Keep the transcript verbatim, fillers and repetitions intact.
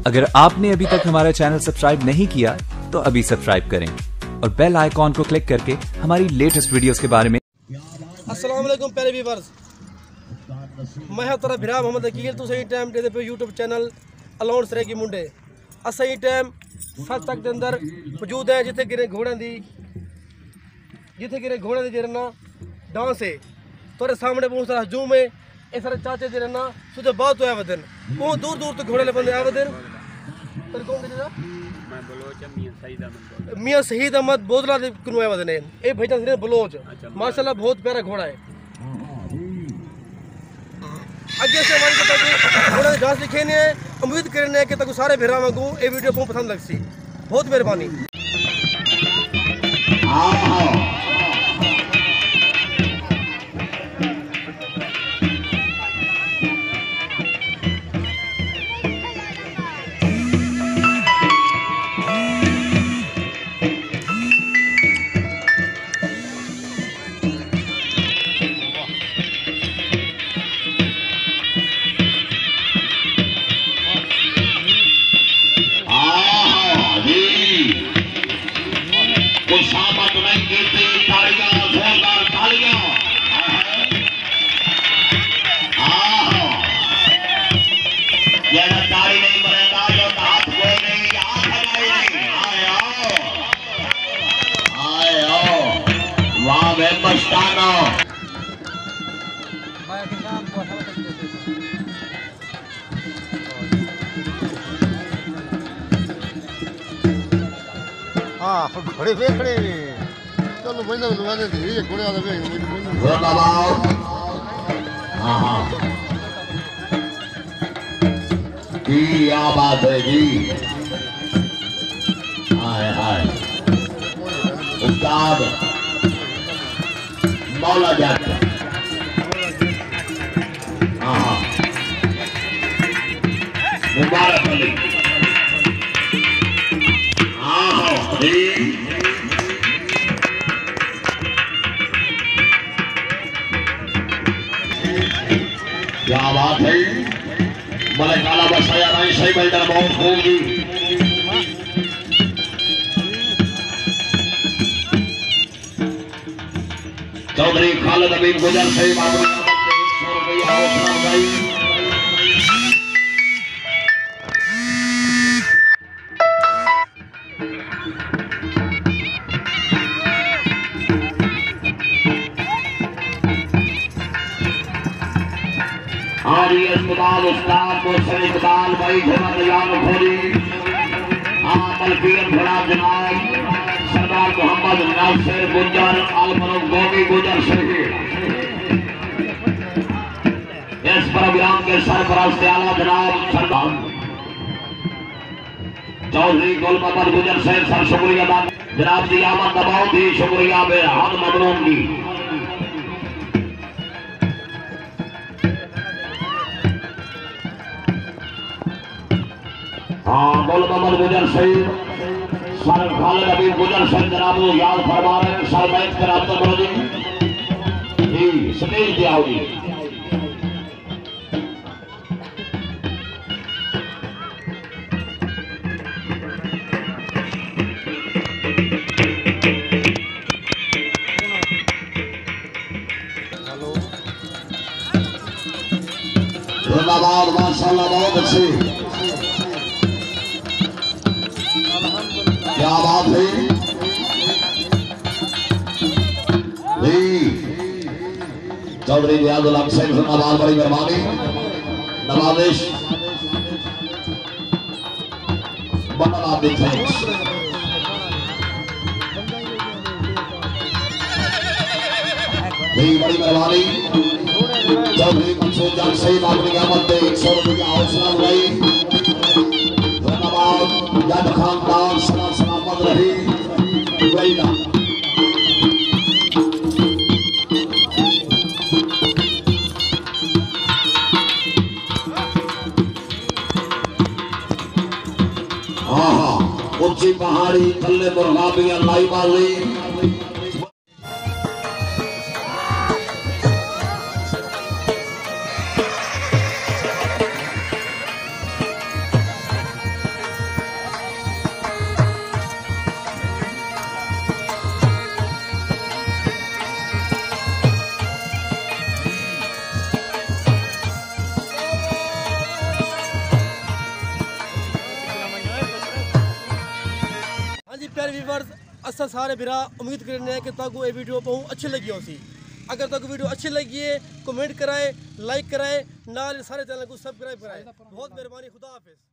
اگر آپ نے ابھی تک ہمارا چینل سبسکرائب نہیں کیا تو ابھی سبسکرائب کریں اور بیل آئیکن کو کلک کر کے ہماری لیٹسٹ ویڈیوز کے بارے میں السلام علیکم پیارے ویورز، میں ہاں تہاݙا بھرا محمد عقیل۔ تساں ایں ٹائم ݙیہدے پئے یوٹیوب چینل الاؤنس ریگی منڈے۔ اساں ایں ٹائم سچ تک دے اندر موجود ہیں، جتھے کنے گھوڑے دی جتھے کنے گھوڑے دے جیڑھے نا ڈانس ہے، تہاݙے سامݨے بہت سارا ہجوم ہے۔ اے سارے چاچے جیڑھے نا سودھے باہر توں آئے ودن، بہت دور دور توں گھوڑے والے بندے آئے ودن۔ تیرے کون کہتے تھا؟ میں بلوچ ہاں، میاں سعید احمد بودلا۔ میاں سعید احمد بودلا دے کنوں آئے ودن۔ اے بھائی جان سنے بلوچ، اچھا، ماشاءاللہ بہت پیارا گھوڑا ہے۔ اڳے سے ونڄ کے تہاکوں گھوڑے دے ڈانس ݙکھیندے ہیں۔ امید کریندے ہیں کہ تہاکوں سارے بھراواں کوں اے ویڈیو بہت پسند لڳسی۔ بہت مہربانی۔ آہا جی، خوشامد نہیں کیتی، تاڑیاں، زوردار تاڑیاں۔ آہا۔ جیڑھا تاڑی نہیں مریندا، جو ہتھ کوئی نہیں، آ بھلائی نہیں۔ آئے آؤ۔ آئے آؤ۔ واہ وے مستانو۔ ہاں، گھوڑے ویکھݨے نے۔ چلو، بندہ لگا دے، یہ گھوڑے والا ویکھ، ویکھ، ویکھ۔ زندہ باد۔ ہاں، ہاں۔ کیا بات ہے جی۔ ہائے، ہائے۔ استاد مولا جٹ۔ آہا۔ مبارک علی۔ آہا۔ جی۔ کیا بات ہے؟ ملک آلا بسایا رائی صاحب الڈر بہت خوب جی۔ چوہدری خالد امین گجر صاحب آپ نے سو روپیہ حوصلہ افزائی۔ آ رہی ہے استاد، استاد محسن اقبال بھائی گھوڑا تیار رکھو جی۔ آ ملکیت بھرا جناب سردار محمد ناصر گجر الفاروق گوگی گجر شہید۔ اس پروگرام کے سرپرست اعلیٰ جناب سردار چوہدری گل محمد گجر صاحب سر شکریہ ادا۔ جناب دی آمد دا بہت ہی شکریہ بے حد ممنون جی۔ ہاں، گل محمد گجر صاحب، سر خالد حبیب گجر صاحب جناب نوں یاد فرما رہے ہیں، سر بیک تے رابطہ کرو جی۔ جی، سٹیج تے آؤ جی۔ زندہ باد، ماشاءاللہ، بہت اچھی۔ کیا بات ہے؟ جی۔ چوہدری نیاز الحق صاحب زندہ باد، بڑی مہربانی۔ نوازش۔ بڑا بڑا بگ تھینکس۔ جی، بڑی مہربانی۔ چوہدری منصور جان صاحب اپݨی آمد تے ہک سو روپیہ حوصلہ افزائی۔ زندہ باد، جٹ خاندان سدا سلامت رہی۔ ویلڈن۔ آہا، اچی پہاڑی، تھلے مرغابیاں، لائی بازی۔ ویورز، اساں سارے بھرا امید کرنے ہیں کہ تہاکوں اے ویڈیو بہت اچھی لگی ہوسی۔ اگر تہاکوں ویڈیو اچھی لگی ہے، کمنٹ کرائے، لائک کرائے، نال سارے چینل کو سبسکرائب کرائے۔ بہت مہربانی، خدا حافظ۔